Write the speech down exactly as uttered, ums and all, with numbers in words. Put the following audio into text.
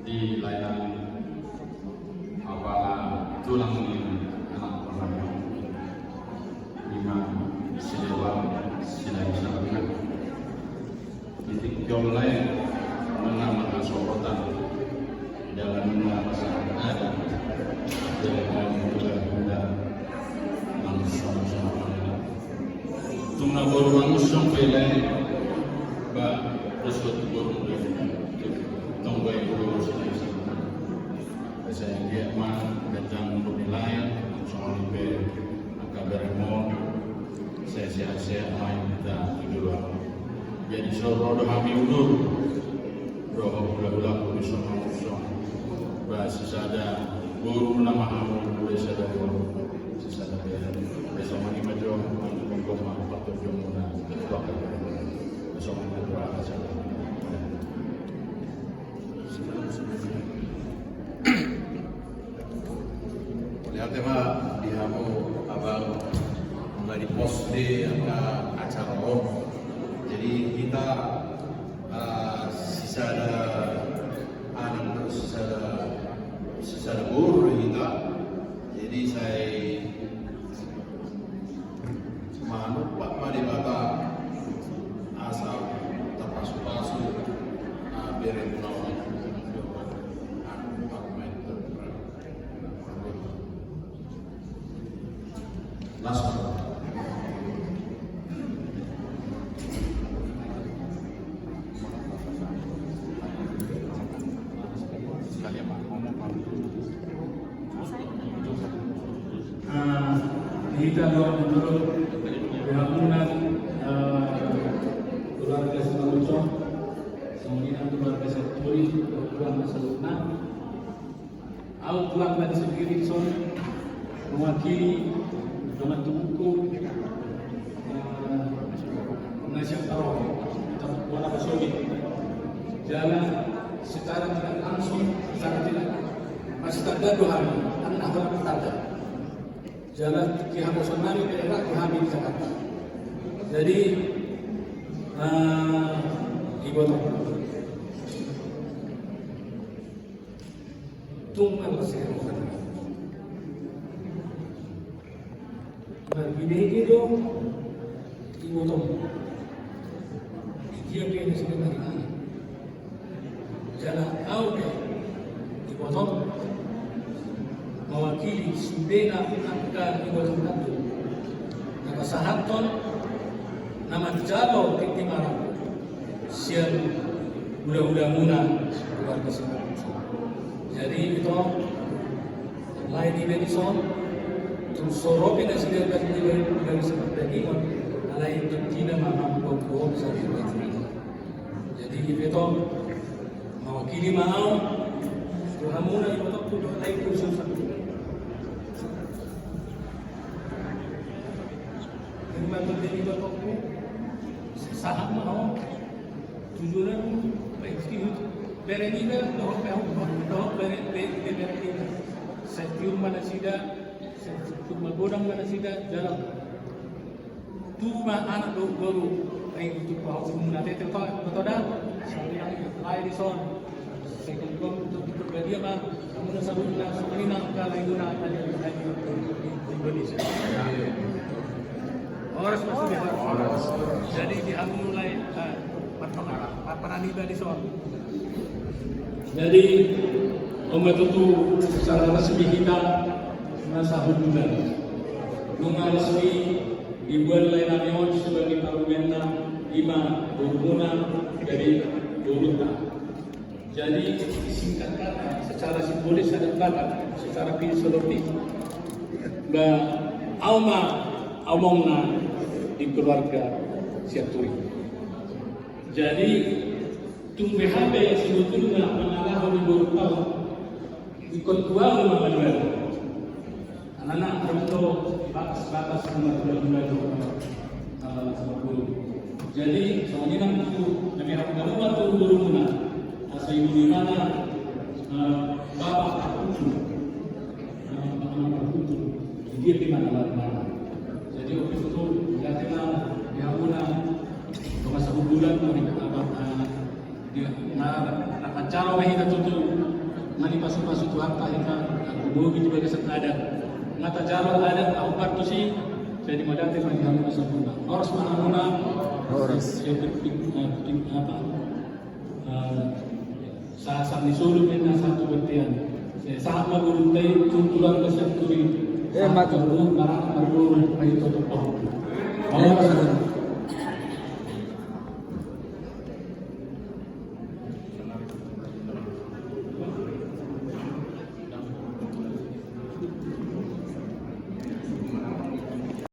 Di laenan apala tulang ni anak parlamion, ima si Dewa Silahisar na di tingki on lae, nunga marhasohotan dalan na pasahat adat, dalan na hula-hula, nang sama-sama. Tung na boru mangunsong pe lae, ba, dos do tu boru, tong baen boru. Sai anggiat ma ganjang umur ni lae, songon i pe angka berengmon, sai sehat-sehat ma hita tu joloan on. Jadi so ro do hami udur dohot hula-hula, boru mangunsong, ba sisada boru nama hamu, boru sada boru, sisada boru. Songon i ma jo, songon i ma jo. Mauliate ma di hamu abang, nunga di-post di angka acara on. Jadi hita, ah, sisada anak, sisada, sisada boru hita. Jadi sai manumpak ma Debata asa tarpasu-pasu, ah, berengmuna on. Las ma. Ah, hita do, menurut pihak muna, ah, keluarga Simangunsong, songon i nang keluarga Sianturi, keluarga saluhutna. Au tulang na di Sembiring son, mewakili dongan tubuku, eh, na siap taruh, taruh bola basogit. Jala secara tidak langsung, secara tidak, masih tanda doa, karena orang bertanda. Jala di haposan nami, daerah kami di Jakarta. Jadi, eh, ibu Tung marlas ni roha. Marbinege do ibotom. Dia pe na sudah tadi. Jala au pe ibotom mewakili sudena angka ibotom tadi. Na pasahathon na manjalo tintin anak sian hula-hula muna keluarga Simangunsong. Jadi ito, lain iba dison, tung so ro pe nasida dari keluarga Simangunsong, alai tung tina ma mamboan sadia. Jadi ito, mewakili ma au tu hamuna ibotom, tu lain khusus. Ima tu jadi ibotom, sahat ma au. Tujuan, eh, bere niba, dohot pe, dohot bere, be-, be-, bere niba. Sai tiur ma nasida, sai tiur ma godang ma nasida, dalam. Tubu ma anak dohot boru, ai tubu ma hukum na tete, to, to, to, da. Sambil lagi, lae dison. Sai tubu ma, tubu ma dia ma. Namun sabut na songon i nang angka lae muna na di Indonesia. Horas ma sude. Horas. Jadi di hamu lae, eh, parpara-, parpara niba dison. Jadi on ma tutu secara resmi hita na sahundulan. Nunga resmi diboan lae nami on sebagai parumaenna, ima borumuna, jadi borunta. Jadi, singkat kata, secara simbolis, adat Batak, secara filosofis, ba, au ma omongna di keluarga Sianturi. Jadi, tung beha pe sebetulna mangalahon iboruta on, ingkon tu ahu ma mangalahon. Alana adong do batas-batas na marguna-guna do, eh, sabab guru. Jadi songon i nang tu, kami harap kamu bantu guru muna. Asa ibu di mana, eh, bapak terkumpul. Eh, bapak terkumpul. Dia di mana, mana. Jadi waktu itu dia kena, dia guna. Masa bulan kami kata bapak, eh, dia, nah, nah, acara wahina tutu. Mani pasu-pasu Tuhanta hita, na tumobi di bagasan adat. Nga tajalo adat na umpat tusi, jadi madati ma di hamu na sampurna. Horas ma hamuna. Horas. Ya, pik-, pik-, eh, pik-, apa? Eh, sahat ni solu ninna sahat tu bontean. Sahat ma borunta i, tu tulang na siap turi. Eh, sahat ma tu boru, marana marboru, ai toto pohon. Horas.